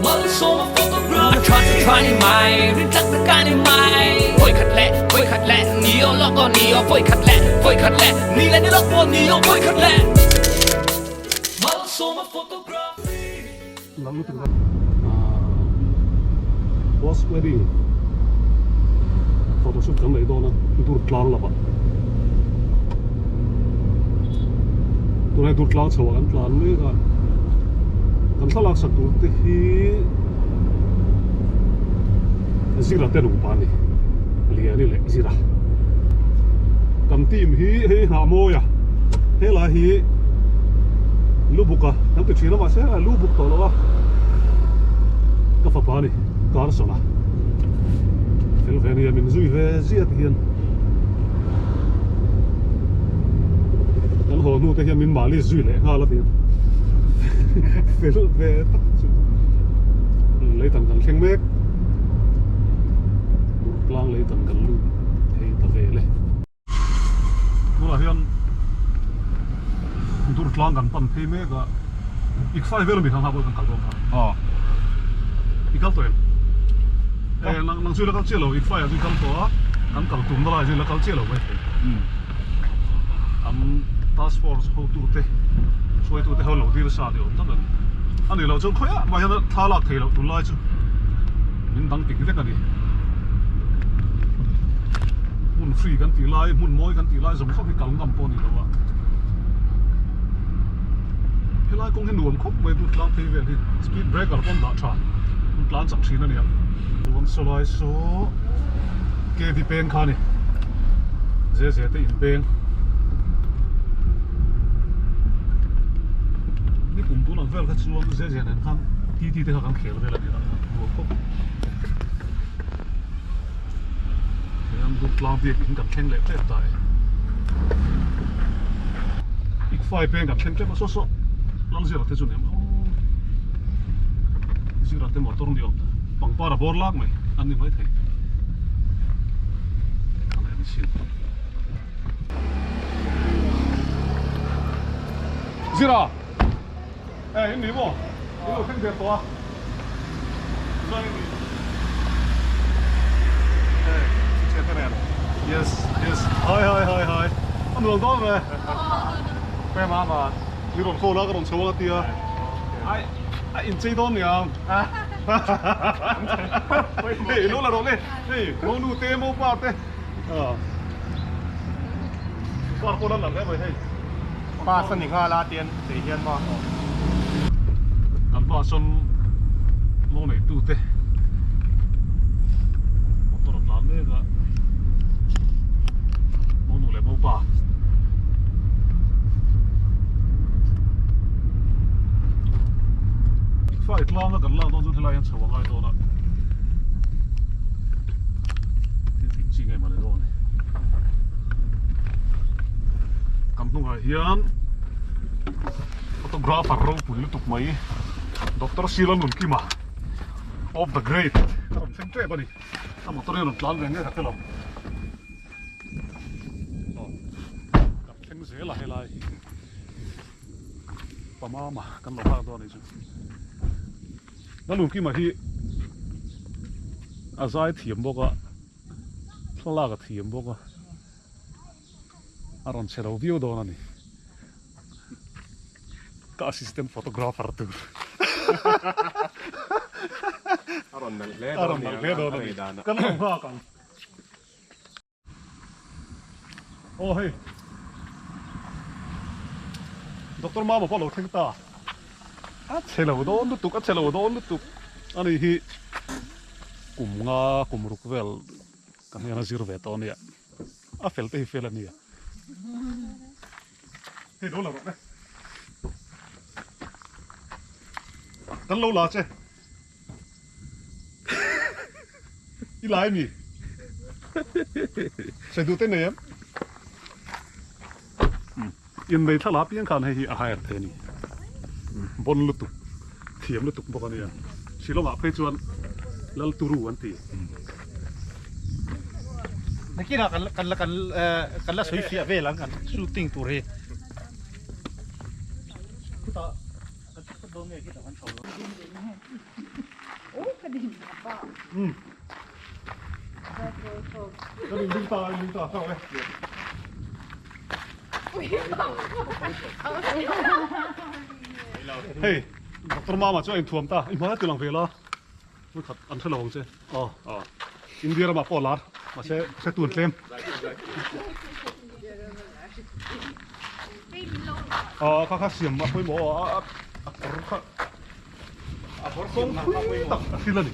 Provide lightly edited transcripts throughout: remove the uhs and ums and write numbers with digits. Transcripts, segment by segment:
Malsawma photography A tha ni mai rin tlak tak a ni mai Vawi khat leh vawi khat leh ni aw lawk aw ni aw vawi khat leh vawi khat leh ni leh ni lawk pawh ni aw vawi khat leh Malsawma photography. Post wedding photoshoot kan nei dawn a dur tlang lamah tunah dur tlang chho ah kan tlan mek a kan thlalak sak tur te hi Zira te nupa a ni Liani leh Zira kan team hi hei nghah mawi a helai hi Lubuk a kan ti thin a mahse a lubuk tawh lo a ka fapa a ni Carson a fel ve ania min zui ve ziah ti hian kan haw hnu te hian min mahni zui leh nghal a ti fel ve tak chu leitan kan thleng mek tlang leitan kan lut thei ta vel e. Tunah hian dur tlang kan pan phei mek a, i fai vel ami kha nghak kan kal dawn kha. Aw. I kal tawh em? Eh nang nang chu i la kal chiah lo, i fai ah chu i kal tawh a, kan kal tum na lai chu i la kal chiah lo mai thei. An task force hotu te hruaitu te ho lo dil sa ni awm tak a ni. A nih loh chuan khawiah mah hian thla lak thei loh tunlai chu min dang pik vek a ni. Hmun free kan tih lai hmun mawi kan tih lai zawng zawng hi kal ngam pawh a ni lo a helai kawng hi nuam khawp mai tu tlang phei vel hi speed breaker pawh an dah tha an tlan chak thin a nia chuan sawlai saw KV peng kha a ni ze ze te in peng ni kum tun ang vel kha chuan ze ze nen khan TT te kha kan khel vel a ni a nuam khawp. Heng dur tlang biak in kan thleng leh tep ta e. Ik fai peng kan thleng tep a saw saw lal zira te chu ni ang aw. Zira te motor ni awm ta pangpar a bawr lak mai an ni mai thei. Kan en chin. Zira! Ê in ni maw? In lo thleng der tawh a. Zai ni. Ê che te nen. Yes yes. Hi hi hi hi. A nuam dawn ve. Pe ma ma. Ni rawn call a ka rawn chho ang a tia. Ai a inchei dawn niang. Hei lo la rawh le. Hei monu te mopa te. Car pawh la nalh hle mai hei. Bus a ni nghal a tian tih hian maw. Kan bus an lo nei tu te motor a tlan mek a monu leh mopa fai tlang a kan lak dawn chu helai hian chho a ngai dawn a thil tih chi nge mawni dawn ni. Kan hnungah hian photographer ropui lutuk mai Doctor Sila Nunkima of the great a rawn thleng tep a ni. A motor hi a rawn tlan ve ngei tak elo. Aw kan thleng zel a helai hi Pamama kan lo nghak dawn a nih chu. Nunkima hi a zai thiam bawk a thlalak a thiam bawk a. A rawn che lo viau dawn a ni. Ka assistant photographer tur. A rawn nalh hle dawn a ni. A rawn nalh hle dawn a ni. Kan lo nghak ang. Aw hei. Doctor Mama pawh a lo thleng ta. A che lo dawn lutuk, a che lo dawn lutuk. Ani hi kum nga kum ruk vel ka hnena zir ve tawh a nia. A fel te hi fel a nia. Hei lo la rawh le. Kan lo la che. I lai mi. Sei duh te nei em? In nei thla la piang khan hei hi a hire thei a ni. Bon lutuk, thiam lutuk bawk a nia. Shillong ah phei chuan Lal Turu an ti. Nakinah kan kan kan kan la sawi fiah vel ang kan shooting tur hi. Khutah kan chhuk dawn nge khitah kan chho dawn. Ừ. Nó mình đứng ta, mình đứng ta sao đây? Hey, Dr. Mama chu a inthuam ta, i hmai a ti lang ve la. Hmun khat an hre lo ang che. Aw, aw. India ramah pawh a lar, mahse hre tun tlem. Aw, kha kha siam a pawimawh aw, a a kawr kha a kawr kawng phui tak a thil a ni.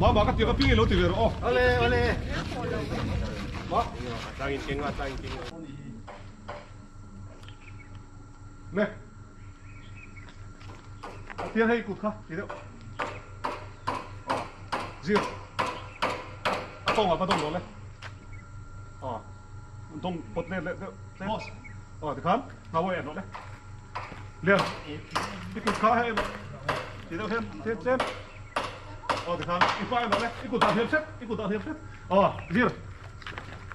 Mama ka tiang apiang i lo ti ve rawh aw. Awle, awle. Ma, a tlang in keng a, a tlang in keng a. Le. A tiang hei kut kha ti deuh. Aw. Zir. A tawng ah va dawng rawh le. Aw. Dawng pawt let leh deuh. Boss. Aw tikhan ngau en rawh le. Lian. I kut kha hei ti deuh hian tlem tlem. Aw tikhan i hma en rawh le. I kut dah hniam hret. I kut dah hniam hret. Aw zir.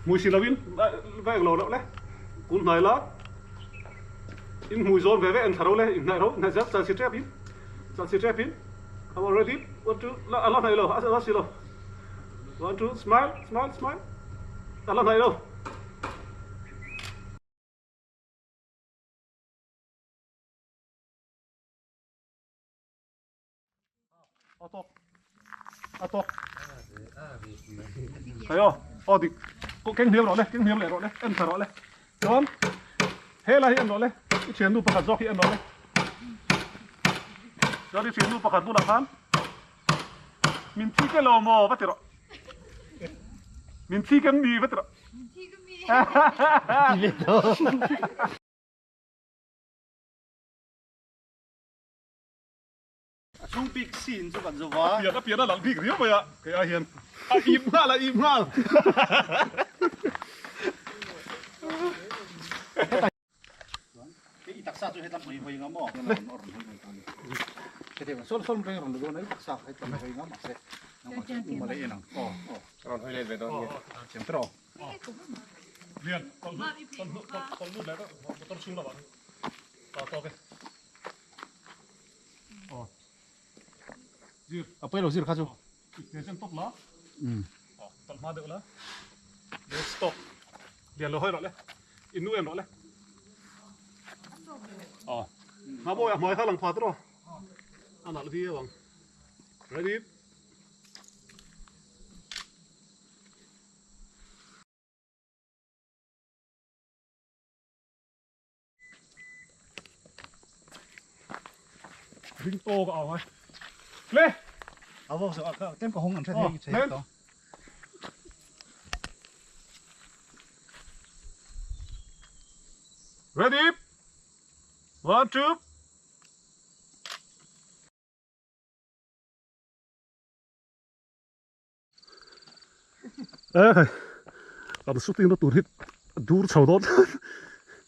Hmui si lovin va englo loh le. Kun hnai la. In hmui zawn ve ve en thla ro le, in hnaih ro, hnaih zel chan si tep in, chan si tep in, come on ready, one two, la a la hnaih lo, a la si lo, one two, smile, smile, smile, a la hnaih lo. A tawk. A tawk. Khai aw. Aw dik. Ko keng hniam rawh le, keng hniam leh rawh le, en thla rawh le. Chuan he lai hi en rawh le, i thiannu pakhat zawk hi en rawh le. Chuan i thiannu pakhat bulah khan min thi ke lo maw va ti rawh. Min thi kem mi va ti rawh. Min thi kem mi. A chung bik scene chu kan zo va. A pian a pian a lang bik riau mai a, kei ai hian a im nghal a im nghal. I taksa chu hetlam hawi hawi ngam aw. Sol sol reng rawn dawn ai taksa hetlam hawi ngam mahse malay en ang. Aw aw. Rawn hawi let ve dawn nge. Thiam tawh. Lian, tawlh tawlh lut leh motor chhung lamah ta tawk e. A pawi lo zir kha chu. Chen tawp la. Tawlh hma deuh la. Let's stop. Lian lo hawi rawh le. In nu em rawh le. Hma bawi a hmai kha lang pha tawh rawh. A nalh viau ang. Ready? Ding to ka au ai. Le. A vô sợ ka tem ka hong an the thei che to. Ready? One, two. E khai kan shooting na tur hi dur chho dawn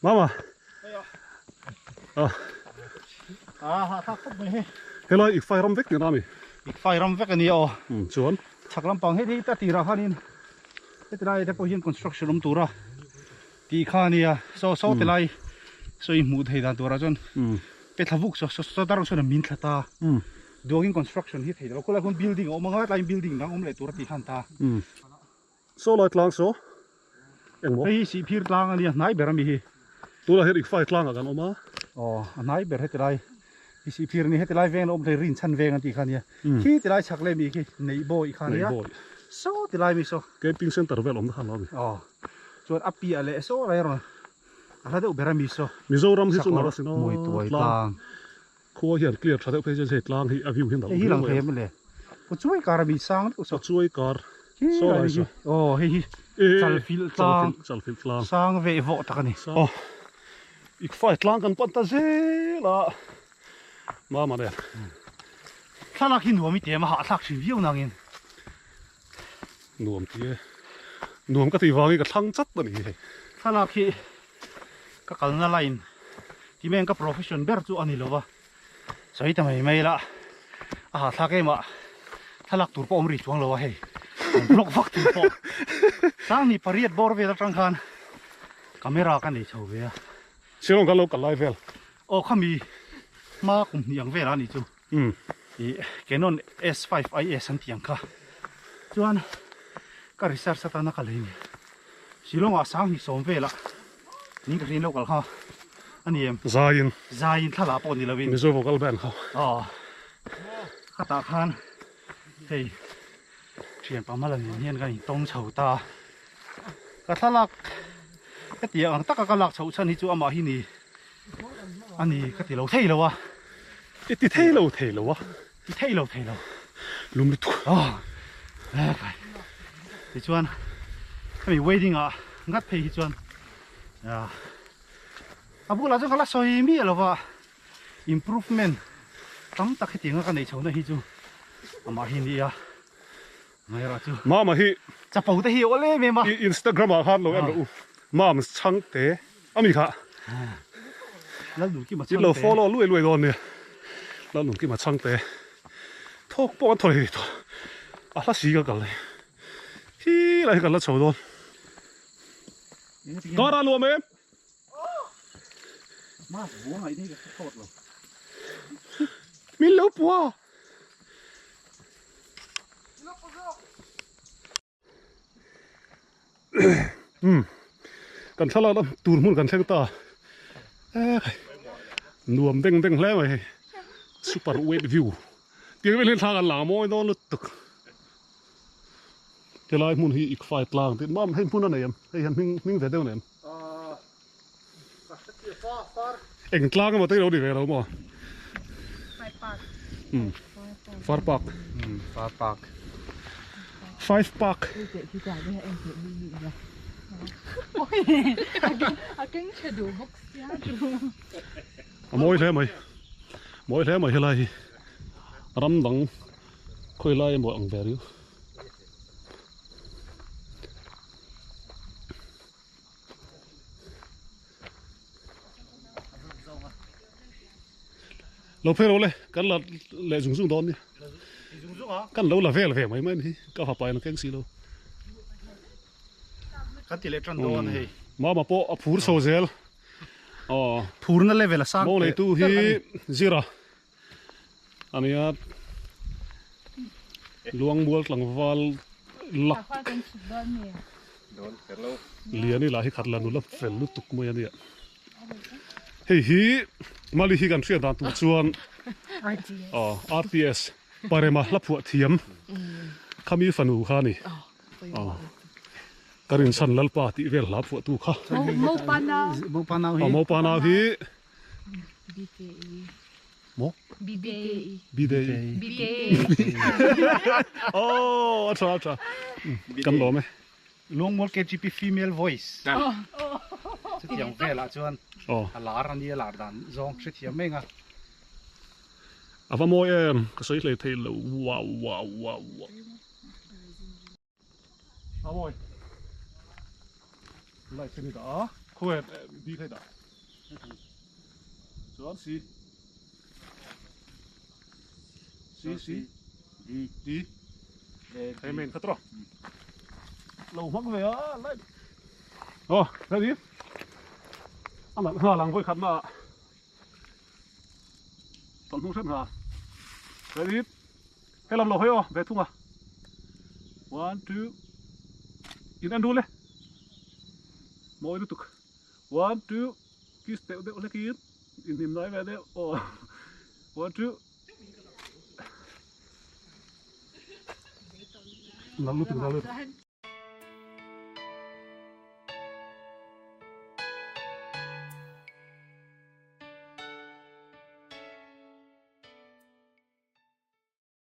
mama a a ha tha khawp mai he helai ik fai ram vek ni rami ik fai ram vek ani aw um chuan chhak lampang hei ta tira khanin heti lai te pawh hian construction awm tura tih kha ania saw saw ti lai saw i hmuh thei dan turah chuan pe thla vuk saw saw dar sawn a min thla ta duangin construction hi thei lo khawlai khawn building a awm anga tlaiin building dang awm leh tur a tih khan ta. Saw lai tlang saw engmaw? Hei hi Sihphir tlang ania hnai ber ami hi. Tunah hian Ikfai tlangah kan awm a. Aw a hnai ber heti lai hi Sihphir ani heti lai veng la awm thei Rinchhan veng an tih kha ania khi ti lai chhak leh mi khi Neihbawi kha ania saw ti lai mi saw. Camping center vel awmna kha lo ami. Aw chuan a piah leh saw lai rawn a hla deuh ber ami saw. Mizoram hi chu Narasino tlang. Khua hian clear tha deuh phei chuan hei tlang hi a view hi nalh Hei hi lang thei em le? Aw chuai kar a mi sang deuh saw. Aw chuai kar. Saw lai saw. Aw hei hi chalfilh tlang. Chalfilh tlang. Sang veh vawh tak a ni. Aw ikfai tlang kan pan ta zel a mama nen. Thlalak hi nuam i ti em a hahthlak thin viau nangin. Nuam ti e. Nuam ka tih vangin ka thlang chat a ni hei. Thlalak hi ka kalna line ti mai ang ka profession ber chu a ni lova sawi ta mai mai la a hahthlak em a thlalak tur pawh awm rih chuang lo a hei an vlog vak tur pawh sanghnih pariat bawr vel atang khan camera ka nei chho ve a Shillong kan lo kal lai vel aw khami hma kum hnih ang vel a ni chu. Ih Canon S5 IS an tih ang kha chuan ka research atana ka lei a ni. Shillong ah 2010 velah ning ka hriin lo kal kha a ni em? Zaiin. Zaiin thlalak pawh ni lovin. Mizo vocal band kha. Aw khatah khan hei thian pamala nen hian kan intawng chho ta a. Ka thlalak ka tih ang taka ka lak chhoh chhan hi chu amah hi ni a ni ka ti lo thei lo a. I ti thei lo thei lo a. Ti thei lo thei lo. Lum lutuk. Aw kai. Tichuan hemi wedding ah ngat phei hi chuan a bulah chuan ka la sawi miah lo va improvement tam tak hetianga ka neih chhohna hi chu amah hi a ni a. Ngairah chu. Mama hi. Chapo te hi a awl em em a. I Instagram ah khan lo en rawh u. Mam chhangte a mi kha. Lalnun Kima chhangte. In lo follow luai luai dawn nia. Lalnun Kima chhangte. Thawk pawh an thaw leh tawh. A hla si ka kal hi. Hi lai hi kan la chho dawn. Kar a nuam em? Min lo pua. Umm kan thlalak na tur hmun kan thleng ta nuam beng beng hle mai hei super wet view tiang vel hian thla kan la mawi dawn lutuk helai hmun hi ikfai tlang tih mam hei hmun a nei em hei hian hming hming ve deuh a nei em eng tlang emaw te hi lo ni ve lo maw umm far park umm far park five park a mawi hle mai mawi hle mai helai hi ram dang khawi lai emaw ang ve riau. Lo phei ro le kan la leh zung zung dawn nia kan lo la vel ve mai mai hi ka fapa in a keng si lo kan ti leh tan dawn hei mama pawh a phur chho zel aw phurna level a sang mo nei tu hi zira ania luangmual tlangval lak lian ila hi khat la nula fel lutuk mai ania hei hi mali hi kan hriat dan tur chuan aw RTS parema hla phuah thiam khami fanu kha ani aw ka rinchhan lalpa tih vel hla phuah tu kha mopa nau hi BKE. Maw? BDE. BDE. BKE. Oh, a tha a tha. Kan lawm e. Lungmual KGP female voice. Chutiang velah chuan a lar a nia lar dan zawng hrethiam mai anga. A va mawi em, ka sawi hlei thei lo. Wow wow wow wow. A mawi. Light hi dah a, khawnge bik hei dah. Chuan C. C C D D hei main kha tawh. Lo hmang ve a light. Aw, ready? A nalh nghal ang vawi khat na ah. Tawlh hnung hret nghal. Ready? He lam lo hawi aw, ve thung a. One, two. In en rul e. Mawi lutuk. One, two. Kiss deuh deuh hlek in. In hnim lai ve deuh. Aw. One, two. Nalh lutuk, nalh lutuk.